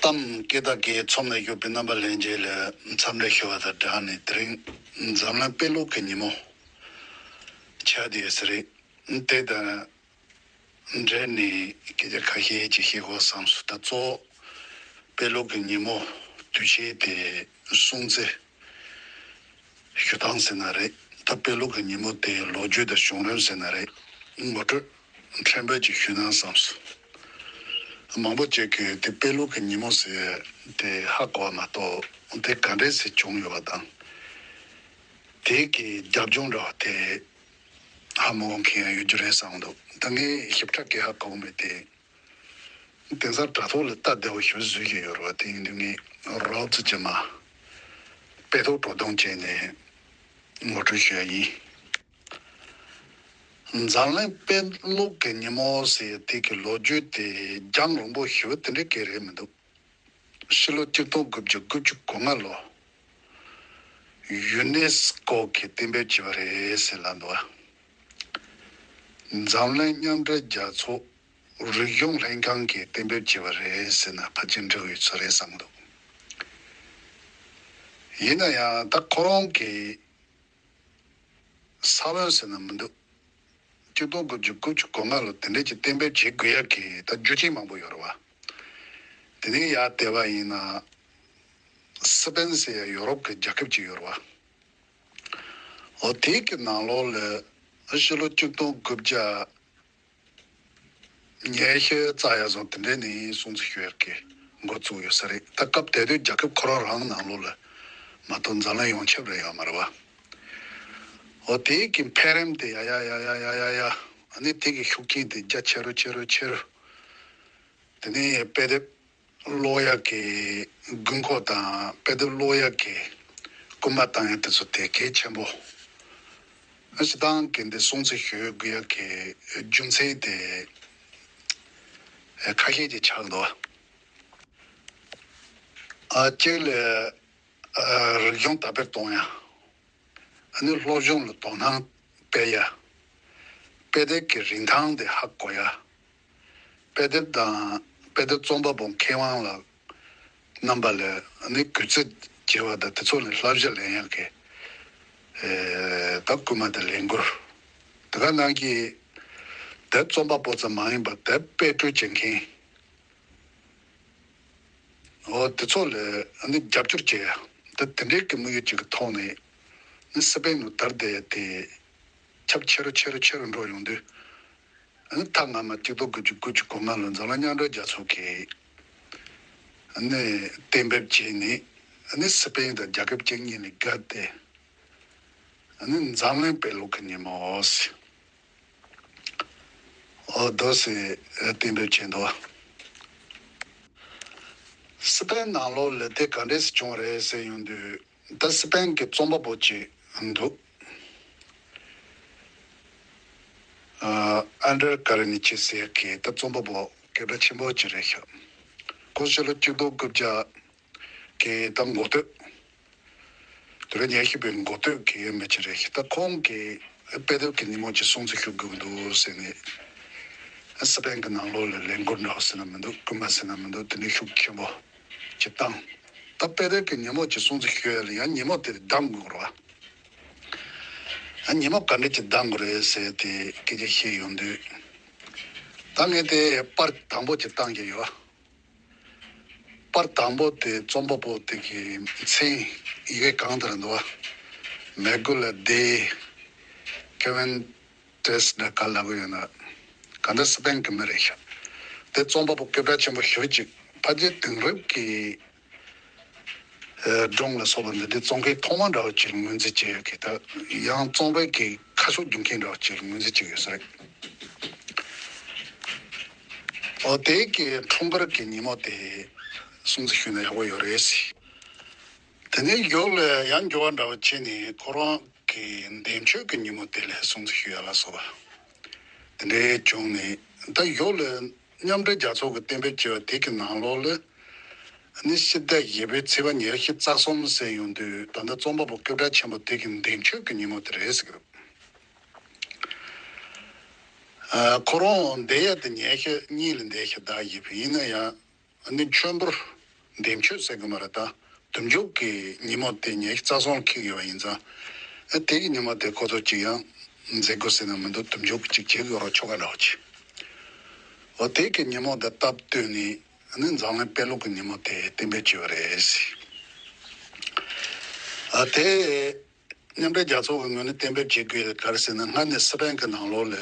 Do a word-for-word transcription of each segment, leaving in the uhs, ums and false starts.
གཏམ་སྐད་བདག་གིས་ཚོམས་ནས་ཞུགས་པའི་རྣམ་པ་ལྷན་རྒྱས་ལ་འཚམས་འདྲི་ཞུ་བ་དང་སྦྲགས་ནས། དེ་རིང་འཛམ་གླིང་དཔེ་ཀློག་གི་ཉིན་མོ་ཆགས་བསྡད་ཡོད་ས་རེད། དེ་དང་འབྲེལ་ནས་སྐད་ཆ་ཁ་ཤས་ཅིག་བཤད་དགོས་བསམས་སོང་། ད་གཙོ་བོ་དཔེ་ཀློག་གི་ཉིན་མོ་དུས་ཆེན་དེ་སྲུང་བརྩི་ཞུ་སྟངས་ཟེར་ན་རེད། ད་དཔེ་ཀློག་གི་ཉིན་མོ་དེ་ལོ་རྒྱུས་དང་བྱུང་རིམ་ཟེར་ན་རེད། ངོ་སྤྲོད་ཕྲན་བུ་ཅིག་ཞུས་ན་བསམས་སོང་། མང་པོ་ཅིག་གིས་དེ་དཔེ་ཀློག་གི་ཉིན་མོ་ཟེར་དེ་ཧ་གོ་བ་མ་གཏོགས། དེ་ག་འདྲས་སེ་བྱུང་ཡོད་པ་དང་། དེ་གི་རྒྱབ་ལྗོངས་འདྲ་བ་དེ་ཧ་མ་གོ་མཁན་ཡང་ཡོད་རྒྱུ་རེད་བསམ་འདུག་ད་ངས་ཞིབ་ཕྲ་གི་ཧ་གོ་མེད་དེ། དེང་སང་དྲ་ཐོག་ལ་ལྟ་བདེ་བོ་ཞིག་བཟོས་ཀྱི་ཡོད་རེད་བ། དེ་ཡིན་དུས་ངས་རོབ་ཙམ་ཅིག་མར་དཔེ་ཐོ་སྒྲོག་སྡོམ་བྱས་ནས་ངོ་སྤྲོད་ཞུ་ཡ་ཡིན། འཛམ་གླིང་དཔེ་ཀློག་གི་ཉིན་མོ་ཟེར་དེ་གི་ལོ་རྒྱུས་དེ་རྒྱང་རིང་པོ་ཞེ་པོ་དེ་འདྲའི་གི་རེད་མི་འདུག་ཕྱི་ལོ་གཅིག་སྟོང་དགུ་བརྒྱ་དགུ་བཅུ་གོ་ལྔ་ལོ། ཡུ་ནེ་སི་ཀོ་གིས་གཏན་འབེབས་བྱས་པ་རེད་ཟེར་ལབ་འདུག་བ། འཛམ་གླིང་མཉམ་འབྲེལ་རྒྱལ་ཚོགས་རིག་གཞུང་ལྷན་ཁང་གིས་གཏན་འབེབས་བྱས་པ་རེད་ཟེར་ན་ཕལ་ཆེར་འགྲིག་ཡོད་ས་རེད་བསམ་འདུག་ཡིན་ན་ཡང་ད་ཁོ་རང་གི་ས་བོན་ཟེར་ན་མི་འདུག་གཅིག་སྟོང་དགུ་བརྒྱ་དགུ་བཅུ་གོ་ལྔ་ལོ་དེ་འདྲས་ཀྱི་གཏན་འབེབས་བྱེད་དགོས་ཡ་གི་ད་རྒྱུ་རྐྱེན་མང་པོ་ཡོད་རེད་བ། དེ་ནས་ཡར་བལྟས་པ་ཡིན་ན་སི་པེན་ཟེར་ཡ་ཡོ་རོབ་ཀྱི་རྒྱལ་ཁབ་ཅིག་ཡོད་རེད་བ། འོ་དེ་གི་ནང་ལོགས་ལ་ཕྱི་ལོ་གཅིག་སྟོང་དགུ་བརྒྱ་ཉི་ཤུ་རྩ་ཡ་བཟོ་དེ་འདྲས་ནས་སྲུང་བརྩི་ཞུ་ཡ་གི་འགོ་བཙུགས་ཡོད་ས་རེད། ད་སྐབས་དེ་དུས་རྒྱལ་ཁབ་ཁོ་རང་རང་ནང་ལོགས་ལ་མ་གཏོགས་འཛམ་གླིང་ཡོངས་ཁྱབ་རེ་ཡོད་མ་རེད་བ། འོ་དེ་གི་འཕེལ་རིམ་དེ་ཡ་ཡ་ཡ་ཡ་ཡ་ཡ་ཡ། ཨ་ནི་དེ་གི་ཤུགས་རྐྱེན་དེ་རྒྱ་ཆེ་རུ་ཆེ་རུ་ཆེ་རུ། དེ་ནས་དཔེ་དེབ་ཀློག་ཡག་གི་དགོས་མཁོ་དང་དཔེ་དེབ་ཀློག་ཡག་གི་སྐུལ་མ་བཏང་ཡག་དེ་ཚོ་དེ་གལ་ཆེན་པོ། ཨ་སྤྱིར་བཏང་གི་འདི་སྲུང་བརྩི་ཞུ་དགོས་ཡག་གི་རྒྱུ་མཚན་དེ་ཁ་ཤས་ཀྱིས་ཆགས་འདུག་ཨ་གཅིག་ལ་ཨ་རིག་གཞུང་དར་སྤེལ་གཏོང་ཡག་ཨ་ནི་སློབ་སྦྱོང་ལ་དོ་སྣང་སྤེལ་ཡ། དཔེ་དེབ་ཀྱི་རིན་ཐང་དེ་ཧ་གོ་ཡ། དཔེ་དེབ་དང་དཔེ་དེབ་རྩོམ་པ་པོ་མཁས་དབང་ལགས་རྣམ་པ་ལ་ཨ་ནི་གུས་བརྩི་བྱེད་པ་དང་དེ་ཚོ་ལ་བསླབ་བྱ་ལེན་ཡག་གི་ཨེ་ད་སྐུལ་མ་དང་ལས་འགུལ། དེ་ག་ནང་གི་དེབ་རྩོམ་པ་པོ་ཙམ་མ་ཡིན་པར་དེབ་དཔེ་སྐྲུན་བྱེད་མཁན། འོ་དེ་ཚོ་ལ་ཨ་ནི་རྒྱབ་སྐྱོར་བྱེད་ཡ། ད་དེ་འདྲའི་གི་དམིགས་ཡུལ་ཅིག་གི་ཐོག་ནས་ཨ་ནི་སི་པེན་ནང་དར་བསྡད་ཡ་དེ་ཁྱབ་ཆེ་རུ་ཆེ་རུ་ཆེ་རུ་འགྲོ་ཡོང་དུས། ཨ་ནི་ཐ་སྔ་མ་གཅིག་སྟོང་དགུ་བརྒྱ་དགུ་བཅུ་གོ་ལྔ་ལོ་འཛམ་གླིང་མཉམ་འབྲེལ་རྒྱལ་ཚོགས་ཀྱིས་ཨ་ནི་གཏན་འབེབས་བྱས་ནས། ཨ་ནི་སི་པེན་དང་རྒྱལ་ཁབ་བཅུ་གཉིས་ལ་བརྒལ་ཏེ། ཨ་ནི་འཛམ་གླིང་དཔེ་ཀློག་གི་ཉིན་མོ་ཟེར། འོ་དོ་ཟེར་གཏན་འབེབས་བྱས་འདུག་སི་པེན་ནང་ལོགས་ལ་དེ་ག་འདྲས་སེ་བྱུང་རེད་ཟེར་ཡོང་དུས། ད་སི་པེན་གྱི་རྩོམ་པ་པོ་ཅིག་འདུག་ཨ་ཨན་ཌྲེ་ཀ་རེ་ནི་ཆི་ཟེར་གི་ད་རྩོམ་པ་པོ་སྐད་གྲགས་ཆེན་པོ་ཅིག་རེད་ཤག་ཁོ་ཕྱི་ལོ་གཅིག་སྟོང་དགུ་བརྒྱ་གི་ད་འགོ་སྟོད། དུས་རབས་ཉི་ཤུ་པའི་འགོ་སྟོད་ཀྱི་མི་ཅིག་རེད་ཤག་ད་ཁོང་གིས་དཔེ་དེབ་ཀྱི་ཉིན་མོ་ཅིག་སྲུང་བརྩི་ཞུ་དགོས་ཀྱི་འདུག་ཟེར་ནས། སི་པེན་གྱི་ནང་ལོགས་ལ་ལས་འགུལ་འདྲ་བོ་ཟེར་ན་མི་འདུག་སྐུལ་མ་ཟེར་ན་མི་འདུག་དེ་འདྲའི་ཤུགས་ཆེན་པོ་ཅིག་བཏང་། ད་དཔེ་དེབ་ཀྱི་ཉིན་མོ་ཅིག་སྲུང་བརྩི་ཞུ་ཡ་ལ་ཡང་ཉིན་མོ་དེར་གདམ་དགོས་རེད་བ། ཨ་ཉིན་མོ་ག་འདྲ་ཅིག་གདམ་དགོས་རེད་ཟེར་ཏེ་སྐད་ཆ་བཤད་ཡོང་དུས། ད་ངས་དེ་པར་དང་པོ་ཅིག་བཏང་གི་ཡོད། པར་དང་པོ་དེ་རྩོམ་པ་པོ་དེ་གི་མཚན་ཡི་གེ་གང་ལྟར་འདུག་བ། མེ་གུ་ལ་དེ་ཀེ་ཝན་ཏེས་འདྲ་ག་ལབ་ཀྱི་ཡོད་ན། གང་ལྟར་སི་པེན་གི་མི་རེད་ཤག་དེ་རྩོམ་པ་པོ་སྐད་གྲགས་ཆེན་པོ་ཞེ་པོ་ཅིག་ཕལ་ཆེར་དེང་རབས་ཀྱི་ཨ་སྒྲུང་ལ་སོགས་པ་འདི་འདྲའི་རྩོམ་མཁན་ཐོག་མ་འདྲ་བོ་ཅིག་ངོས་འཛིན་བྱེད་ཡོད་ཀི། ད་ཡང་རྩོམ་རིག་གི་ཁ་ཕྱོགས་སྒྱུར་མཁན་འདྲ་བོ་ཅིག་ངོས་འཛིན་བྱེད་ཀྱི་ཡོད་ས་རེད། འོ་དེ་གི་འཁྲུངས་སྐར་གྱི་ཉིན་མོ་དེ་སྲུང་བརྩི་ཞུས་ན་ཡག་པོ་ཡོད་རེད་ཟེར། དེ་ནས་ཡོག་ལ་ཡང་འགྱུར་བ་འདྲ་བོ་ཕྱིན་ནས་ཁོ་རང་གི་འདས་མཆོད་ཀྱི་ཉིན་མོ་དེ་ལ་སྲུང་བརྩི་ཞུ་ཡ་ལ་སོགས་པ་དེ་འདྲའི་བྱུང་ནས། ད་ཡོག་ལ་མཉམ་འབྲེལ་རྒྱལ་ཚོགས་ཀྱི་གཏན་འབེབས་བྱས་པ་དེ་གི་ནང་ལོགས་ལ་ནི་ཕྱི་ཟླ་བཞི་པའི་ཚེས་པ་ཉི་ཤུ་རྩ་གསུམ་ཟེར་ཡོང་དུས། ད་ལྟ་རྩོམ་པ་པོ་སྐད་གྲགས་ཆེན་པོ་དེ་གི་འདས་མཆོད་ཀྱི་ཉིན་མོ་དེ་རེད་ཟེར་གི་འདུག་ཨ་ཁོ་རང་འདས་ཡ་དེ་ཉི་ཤུ་གཉིས་ལ་འདས་ཤག་ཟླ་བཞི་པའི། ཡིན་ན་ཡང་ནི་མཆོད་འབུལ་ འདེམས་ཆོས་ཟེར་གི་མ་རེད་ད། དུམ་མཇུག་གི་ཉིན་མོ་དེ་ངས་རྩ་སོང་ཁེགས་ཡོད་པ་ཡིན་ཙང་། ཨ་དེ་གི་ཉིན་མོ་དེ་ཁོ་ཚོ་གཅིག་ཡང་མཛད་དགོས་ཟེར་ན་མི་འདུག་དུམ་མཇུག་གཅིག་བྱེད་དགོས་རོགས་ཆོ་ག་འདྲ་བོ་ཅིག་འོ་དེ་གི་ཉིན་མོ་དེ་སྟབས་བསྟུན་ནས་ཨ་ནི་འཛམ་གླིང་དཔེ་ཀློག་གི་ཉིན་མོ་དེ་གཏན་འབེབས་བྱས་པ་རེད། ཨ་དེ་མཉམ་འབྲེལ་རྒྱལ་ཚོགས་ཀྱི་ངོས་ནས་གཏན་འབེབས་བྱེད་དགོས་ག་རེ་ཟེར་ན། སྔར་ནས་སི་པན་གྱི་ནང་ལོགས་ལ་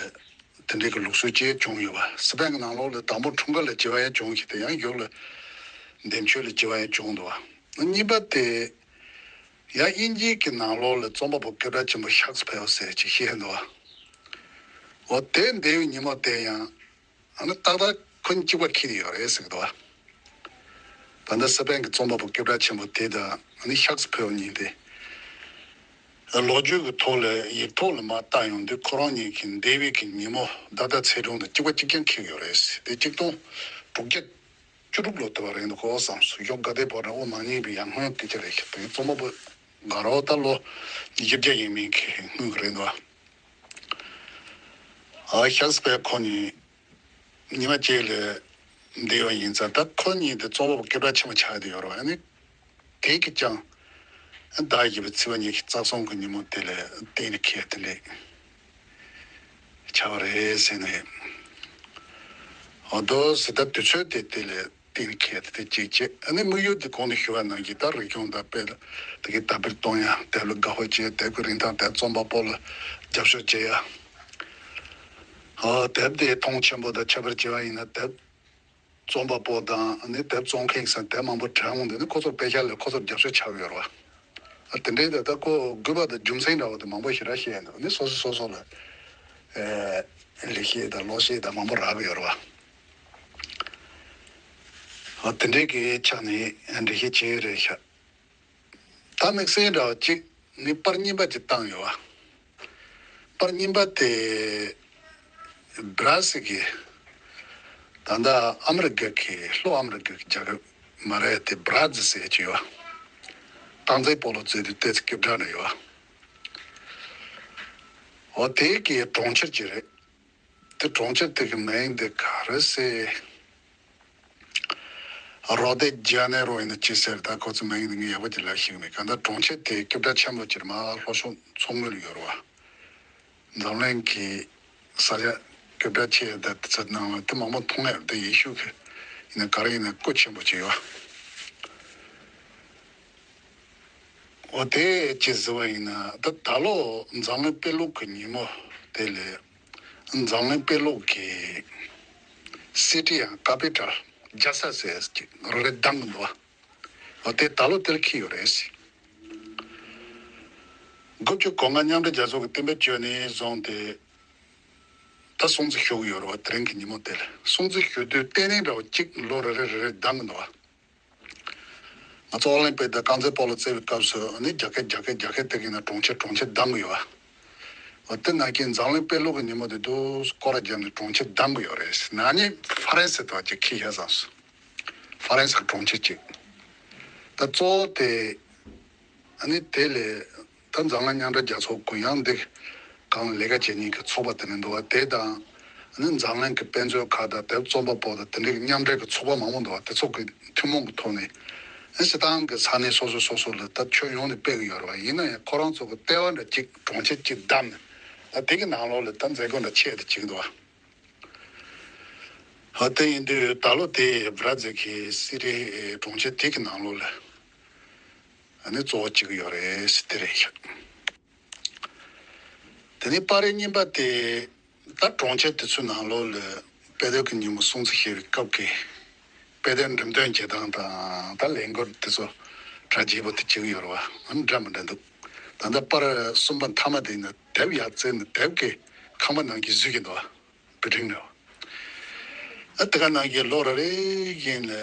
དེ་འདྲའི་གི་ལུགས་སྲོལ་ཅིག་བྱུང་ཡོད་པ། སི་པན་གྱི་ནང་ལོགས་ལ་དང་པོ་འཁྲུངས་སྐར་ལ་བྱེད་པ་ཡང་བྱུང་ཞིག་དེ་ཡང་ཡོག་ལ་འདེམས་ཆོས་ལ་བྱེད་པ་ཡང་བྱུང་འདུག་བ། གཉིས་པ་དེ་ཡང་དབྱིན་ཇིའི་གི་ནང་ལོགས་ལ་རྩོམ་པ་པོ་སྐད་གྲགས་ཆེན་པོ་ཤག་སི་ཕེལ་ཟེར་ཅིག་ཤེས་འདུག་བ། འོ་དེ་འདས་པའི་ཉིན་མོ་དེ་ཡང་ཨ་ནི་ཏག་ཏག་ཁོ་གཉིས་གཅིག་པ་འཁེལ་ཡོད་རེད་ཟེར་གི་འདུག་བ། ད་ལྟ་སི་པན་གྱི་རྩོམ་པ་པོ་སྐད་གྲགས་ཆེན་པོ་དེ་དང་ཨ་ནི་ཤག་སི་ཕེལ་གཉིས་དེ། ལོ་རྒྱུས་ཀྱི་ཐོག་ལ་ཡིག་ཐོག་ལ་མར་བལྟ་ཡོང་དུས་ཁོ་རང་གཉིས་ཀྱི་འདས་པའི་གི་ཉིན་མོ་ཟླ་ཟླ་ཚེས་གྲངས་དང་གཅིག་པ་གཅིག་རྐྱང་འཁེལ་ཡོད་རེད། དེ་གཅིག་སྟོང་དྲུག་བརྒྱ་བཅུ་དྲུག་ལོ་དེ་བ་རེད་འདུག་གོ་བསམ་སོང་། ཞོགས་དགའ་ལྡན་ཕོ་བྲང་དབུ་མ་རྙིང་པའི་ཡར་སྔོན་སྐད་ཆ་རེད་ཤག་དེ་རྩོམ་པ་པོ་དགའ་རོགས་ད་ལོ་ཉིས་བརྒྱ་བརྒྱ་ཡིན་མིན་གྱི་སྔོན་གྱི་རེད་འདུག་ཨ་ཤག་སི་ཕེལ་ཁོ་གཉིས་ཉི་མ་གཅིག་ལ་འདས་པ་ཡིན་ཙང་ད་ཁོ་གཉིས་དེ་རྩོམ་པ་པོ་སྐད་གྲགས་ཆེན་པོ་ཆགས་བསྡད་ཡོད་རེད་བ། ཨ་ནི་དེ་གི་ཀྱང་ཟླ་བཞི་པའི་ཚེས་པ་ཉི་ཤུ་རྩ་གསུམ་གི་ཉིན་མོ་དེ་ལ་གཏན་ལ་འཁེལ་དེ་འདྲས་ཆགས་པ་རེད་ཟེར་ནས། འོ་དོ་ཟེར་ད་དུས་ཚོད་དེ་དེ་ལ་གཏན་ལ་འཁེལ་དེ་དེ་གཅིག་བྱས། ཨ་ནི་དམིགས་ཡུལ་དེ་གོང་ནས་ཞུ་བ་ནང་བཞིན་ད་རིག་གཞུང་དང་དཔེ་དེ་གི་དར་སྤེལ་གཏོང་ཡ། དེབ་ལ་དགའ་པོ་བྱས། དེབ་ཀྱི་རིན་ཐང་དེ་རྩོམ་པ་པོ་ལ་རྒྱབ་སྐྱོར་བྱེད་ཡ། ཨ་དེབ་དེ་མཐོང་ཆེན་པོ་དང་ཁྱད་པར་བྱེད་པ་ཡིན་ན་དེབ་རྩོམ་པ་པོ་དང་ནི་དེབ་རྩོམ་མཁན་ཟེར་དེབ་མང་པོ་དྲངས་འོང་དུས་ནི་ཁོ་ཚོར་དཔེ་ཆ་ལས་ཁོ་ཚོར་རྒྱབ་སྐྱོར་ཆགས་ཡོད་རེད་བ། ཨ་དེ་འདྲའི་དེ་ད་ཁོ་དགོས་པ་དང་རྒྱུ་མཚན་འདྲ་བོ་དེ་མང་པོ་ཞེ་དྲག་བཤད་འདུག་ནི་སོ་སོ་སོ་སོ་ལ་ཨེ་ལེགས་བཤད་དང་ལོག་བཤད་དང་མང་པོ་རག་གི་ཡོད་རེད་བ། ཨ་དེ་འདྲའི་གི་ཆ་ནས་འགྲེལ་བཤད་བྱས་ཡོད་རེད་ཤག་ད་དམིགས་བསལ་འདྲ་བ་གཅིག་ནི་པར་རྙིང་པ་ཅིག་བཏང་ཡོད་བ། པར་རྙིང་པ་དེ་བྲ་ཟི་གི་ད་ལྟ་ཨ་མི་རི་ཀ་གི་ལྷོ་ཨ་མི་རི་ཀ་གི་རྒྱལ་ཁབ་མ་རེད་དེ། བྲ་ཛི་ཟེར་གྱི་ཡོད་བ། རྟགས་མཚན་སྤོ་ལོ་རྩེ་དུས་ཏོག་ཙམ་སྐྱིད་སྒྲ་འདྲ་ཡོད་བ། འོ་དེ་གི་གྲོང་ཁྱེར་ཅིག་རེད། དེ་གྲོང་ཁྱེར་དེ་གི་མིང་དེ་ག་རེ་ཟེར། རོ་ཏེ་ཇ་ནེ་རོ་ཡིན་ན་ཅི་ཟེར། ད་ཁོ་ཚོ་མིང་དེ་ངས་ཡག་པོ་ཅིག་ལབ་ཤེས་ཀྱི་མེད། གང་ལྟར་གྲོང་ཁྱེར་དེ་སྐྱིད་སྒྲ་ཆེན་པོ་ཅིག་མར་ལྷོ་ཕྱོགས་མཚོ་ངོས་ལ་ཡོད་རེད་བ། འཛམ་གླིང་གི་ས་ཆ་སྐྱིད་སྒྲ་ཆེ་ད་དེ་ཚོ་ནང་ལ་དེ་མང་པོ་མཐོང་ཡ་རེད། དེ་ཡེ་ཤུ་གི་ཡིན་ན་ག་རེ་ཡིན་ན་སྐུ་ཆེན་པོ་ཅིག་ཡོད། འོ་དེ་ཅི་ཟེར་བ་ཡིན་ན་ད་ད་ལོ་འཛམ་གླིང་དཔེ་ཀློག་གི་ཉིན་མོ་དེ་ལས་འཛམ་གླིང་དཔེ་ཀློག་གི་སི་ཊི་ཡང་ཀ་པི་ཊལ་རྒྱལ་ས་ཟེར་ཅིག་རེ་རེ་བདམས་གི་འདུག་བ། འོ་དེ་ད་ལོ་དེར་འཁེལ་ཡོད་རེད། དགུ་བཅུ་གོ་ལྔ་མཉམ་འབྲེལ་རྒྱལ་ཚོགས་ཀྱི་གཏན་འབེབས་བྱས་ནས་བཟུང་སྟེ་ད་སྲུང་བརྩི་ཞུ་གི་ཡོད་རེད་བ། དེ་རིང་གི་ཉིན་མོ་དེ་ལ་སྲུང་བརྩི་ཞུ་དུས་ལྟེ་གནས་འདྲ་བོ་གཅིག་ལོ་རེ་རེ་རེ་རེ་བདམས་གི་འདུག་བ། ང་ཚོ་ཨོ་ལིམ་པིག་དང་རྐང་རྩེད་སྤོ་ལོ་རྩེ་བའི་སྐབས་སུ་ནི་རྒྱ་སྐད་རྒྱ་སྐད་རྒྱ་སྐད་དེ་གི་ན་གྲོང་ཁྱེར་གྲོང་ཁྱེར་བདམས་གི་ཡོད་བ། འོ་དེ་ནང་གི་འཛམ་གླིང་དཔེ་ཀློག་གི་ཉིན་མོ་དེ་དུས་སྐོར་ར་བརྒྱབ་ནས་གྲོང་ཁྱེར་བདམས་གི་ཡོད་རེད། ན་ནིང་ཧྥ་རན་སི་དང་གཅིག་འཁེལ་ཡ་བཟང་སོང་། ཧྥ་རན་སི་གི་གྲོང་ཁྱེར་གཅིག་ད་གཙོ་བོ་དེ་ཨ་ནི་དེ་ལས་ད་འཛམ་གླིང་མཉམ་འབྲེལ་རྒྱལ་ཚོགས་ཀྱི་ཡང་འདི་གང་ལས་ཀ་བྱེད་མཁན་གྱི་ཚོགས་པ་དེ་འདྲ་འདུག་བ། དེ་དང་ཨ་ནི་འཛམ་གླིང་གི་དཔེ་མཛོད་ཁག་དང་དེབ་རྩོམ་པ་པོ་དང་དེ་འདྲའི་མཉམ་འབྲེལ་གྱི་ཚོགས་པ་མང་པོ་འདུག་བ། དེ་ཚོ་གི་ཐུན་མོང་གི་ཐོག་ནས་ཨ་སྤྱིར་བཏང་གི་ས་གནས་སོ་སོ་སོ་སོ་ལ་ད་ཁྱོན་ཡོངས་ནས་སྤེལ་གི་ཡོད་རེད་བ། ཡིན་ན་ཡང་ཁོ་རང་ཚོ་གི་ལྟེ་བ་འདྲ་གཅིག་གྲོང་ཁྱེར་གཅིག་བདམས་ནས་ད་དེ་གི་ནང་ལོགས་ལ་ད་མཛད་སྒོ་འདྲ་ཆེད་དུ་བྱེད་ཀྱི་འདུག་བ། ཨ་དེ་ཡིན་དུས་ད་ལོ་དེ་བྷ་ར་ཛིལ་གྱི་སི་རི་གྲོང་ཁྱེར་དེ་གི་ནང་ལོགས་ལ་ཨ་ནི་གཙོ་བོ་བྱེད་ཀྱི་ཡོད་རེད་ཟེར་དེ་རེད་ཤག་དེ་ནས་པར་རིས་རྙིང་པ་དེ་ད་གྲོང་ཁྱེར་དེ་ཚོའི་ནང་ལོགས་ལ་དཔེ་དེབ་ཀྱི་ཉིན་མོ་སྲུང་བརྩི་ཞུ་བའི་སྐབས་ཀྱི་དཔེ་དེབ་འགྲེམས་སྟོན་བྱེད་སྟངས་དང་ད་ལས་འགུལ་དེ་ཚོ་གྲ་རྒྱས་པོ་དེ་བྱེད་ཀྱི་ཡོད་རེད་བ། ཨ་འདྲ་མི་འདྲ་འདུག་ད་ལྟ་པར་གསུམ་པ་མཐའ་མ་དེ་ཡིན་ན་དེབ་ཡར་བཙལ་ནས་དེབ་ཀྱི་ཁང་པ་ནང་གི་བཟོས་ཀྱི་འདུག་བ། བི་ལྡིང་རེད་བ། ཨ་དེ་ག་ནང་གི་ལོ་རེ་རེ་བཞིན་ལ་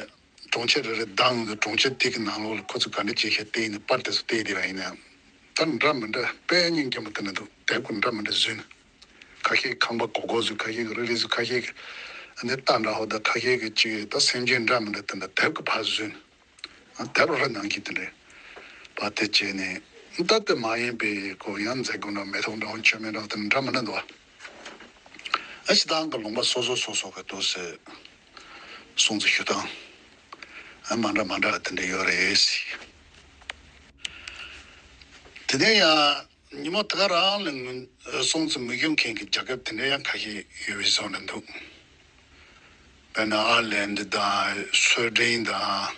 གྲོང་ཁྱེར་རེ་རེ་བདམས་འདུག་གྲོང་ཁྱེར་དེ་གི་ནང་ལོགས་ལ་ཁོ་ཚོས་ག་འདྲ་བྱེད་ཤེས་བལྟས་ནས་པར་དེ་ཚོ་བལྟས་བསྡད་པ་ཡིན་ན། ད་འདྲ་མི་འདྲ་དཔེ་སྙིང་རྗེ་མོ་དེ་འདྲ་འདུག་དེབ་ཀྱི་འདྲ་མི་འདྲ་བཟོས་ནས། ཁ་ཤས་ཁང་པ་སྒོར་སྒོར་བཟོས། ཁ་ཤས་ཀྱི་རི་རི་བཟོས། ཁ་ཤས་ཀྱི་ཨ་ནི་རྟ་འདྲ་བོ་དང་ཁ་ཤས་ཀྱི་ཅིག་ད་སེམས་ཅན་འདྲ་མི་འདྲ་དེ་འདྲ་དེབ་ཀྱི་ཕར་བཟོས་ནས། ཨ་དེབ་རེ་ནང་གི་དེ་འདྲའི་པར་དེ་བྱས་ནས་ད་དེ་མ་ཡིན་པའི་ཁོ་ཡང་མཛད་སྒོ་འདྲ་མེ་ཏོག་འདྲ་མཆོད་མེ་འདྲ་དེ་འདྲ་མི་འདྲ་འདུག་ཨ་སྤྱིར་བཏང་གི་ལུང་པ་སོ་སོ་སོ་སོ་གི་འདུག་སེ་སྲུང་བརྩི་ཞུ་སྟངས། མ་འདྲ་མ་འདྲ་དེ་འདྲ་ཡོད་རེད། དེ་ནས་ཡང་ཉིན་མོ་དེ་ག་རང་ལ་སྲུང་བརྩི་མི་ཞུ་མཁན་གྱི་རྒྱལ་ཁབ་དེ་འདྲ་ཡང་ཁ་ཤས་ཡོད་པའི་བཟོ་འདྲ་འདུག་དཔེར་ན་ཨར་ལན་དང་སུའེ་ཌེན་དང་།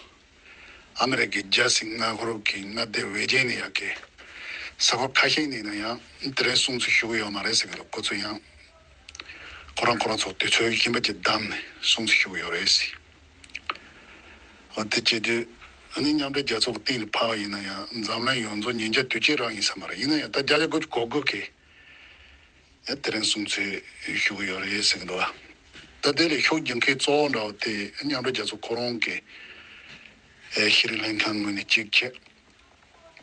ཨ་མི་རི་ཀའི་རྒྱལ་སྲིད་མངའ་ཁུལ་གྱི་མངའ་སྡེ་ཝེར་ཇི་ནི་ཡ་གི་ས་ཁུལ་ཁ་ཤས་ནས་ན་ཡང་དེ་རིང་སྲུང་བརྩི་ཞུ་གི་ཡོད་མ་རེད་ཟེར་གི་འདུག་ཁོ་ཚོ་ཡང་ཁོ་རང་ཁོ་རང་ཚོ་དུས་ཚོད་གཞན་པ་ཅིག་བདམས་ནས་སྲུང་བརྩི་ཞུ་གི་ཡོད་རེད་ཟེར། འོ་དེ་བྱེད་དུས་ཨ་ནི་མཉམ་འབྲེལ་རྒྱལ་ཚོགས་ཀྱི་སྟེང་ལ་ཕར་བ་ཡིན་ན་ཡང་འཛམ་གླིང་ཡོངས་རྫོགས་ཉིན་རྒྱབ་དུས་ཆེན་རང་ཡིན་ས་མ་རེད། ཡིན་ན་ཡང་ད་བརྒྱ་ཆ་དགུ་བཅུ་གོ་དགུ་གིས་ཡང་དེ་རིང་སྲུང་བརྩི་ཞུ་གི་ཡོད་རེད་ཟེར་གི་འདུག་ད་དེ་ལས་ཤུགས་རྒྱག་མཁན་གཙོ་བོ་འདྲ་བོ་དེ་མཉམ་འབྲེལ་རྒྱལ་ཚོགས་ཁོ་རང་གི་ཨེ་ཤེས་རིག་ལྷན་ཁང་ངོས་ནས་གཅིག་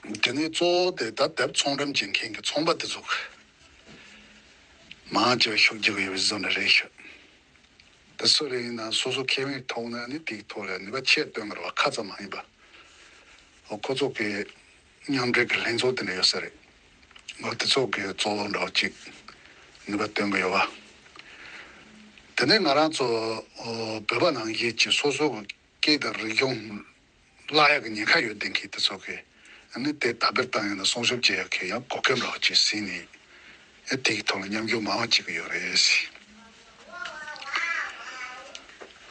བྱས། དེ་ནས་གཙོ་བོ་དེ་ད་དེབ་ཚོང་འགྲེམས་བྱེད་མཁན་གྱི་ཚོང་པ་དེ་ཚོ་མང་ཆེ་བ་ཤུགས་རྒྱག་གི་ཡོད་པའི་བཟོ་འདྲ་རེད་ཤག་དེ་སུ་རེད་ཡིན་ན་སོ་སོ་ཁེ་ཕན་ཐོག་ནས་ནི་དེའི་ཐོག་ལ་ནུས་པ་ཆེ་བཏོན་གི་རེད་བ། ཁ་ཙམ་མ་ཡིན་པ། འོ་ཁོ་ཚོ་གི་མཉམ་འབྲེལ་གྱི་ལྷན་ཚོགས་དེ་འདྲ་ཡོད་ས་རེད། འོ་དེ་ཚོ་གི་གཙོ་བོ་འདྲ་བོ་ཅིག་ནུས་པ་བཏོན་གི་ཡོད་བ། དེ་ནས་ང་རང་ཚོ་འོ་བོད་པ་ནང་བཞིན་གྱི་སོ་སོ་གི་སྐད་དང་རིག་གཞུང་བརླག་ཡག་གི་ཉེན་ཁ་ཡོད་བསྡད་མཁན་དེ་ཚོ་གི་ཨ་ནི་དེ་དག་སྦྱོར་བཏང་ཡག་དང་སྲུང་སྐྱོབ་བྱེད་ཡག་གི་ཡང་གོ་སྐབས་འདྲ་བོ་ཅིག་ཟིན་ནས་ཨ་དེ་གི་ཐོག་ལ་མཉམ་ཞུགས་མང་བ་བྱེད་ཀྱི་ཡོད་རེད།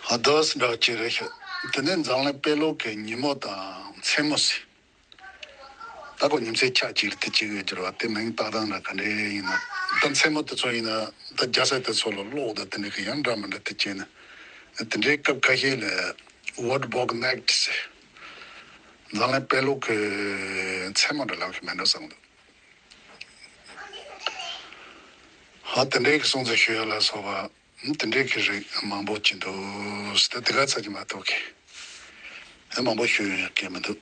ཧ་དོ་སི་འདྲ་བོ་ཅིག་རེད་ཤག་དེ་ནས་འཛམ་གླིང་དཔེ་ཀློག་གི་ཉིན་མོ་དང་མཚན་མོ་ཟེར། ད་ཁོ་ཉིན་མཚན་ཆ་གཅིག་ལ་དེ་གཅིག་ཡོད་ཀྱི་རེད་བ། དེ་མིང་བཏགས་སྟངས་ལ་ག་འདྲ་ཡིན་ན། ད་མཚན་མོ་དེ་ཚོ་ཡིན་ན་ད་རྒྱལ་ས་དེ་ཚོ་ལ་གློག་དང་དེ་འདྲ་གི་ཡང་འདྲ་མི་འདྲ་དེ་བྱས་ན། དེ་འདྲའི་སྐབས་ཁ་ཤས་ལ་Wat Bok Nacht ཟེར། འཛམ་གླིང་དཔེ་ཀློག་གི་མཚན་མོ་འདྲ་ལབ་ཀྱི་མེད་འགྲོ་བསམ་འདུག་ཧ་དེ་འདྲའི་གི་སྲུང་བརྩི་ཞུ་ཡ་ལ་སོགས་པ་དེ་འདྲའི་གི་རིགས་མང་པོ་ཅིག་འདུག་ད་དེ་ག་ཚ་གི་མ་གཏོགས་གི་མང་པོ་ཞུ་ཡོང་ཡ་གི་མི་འདུག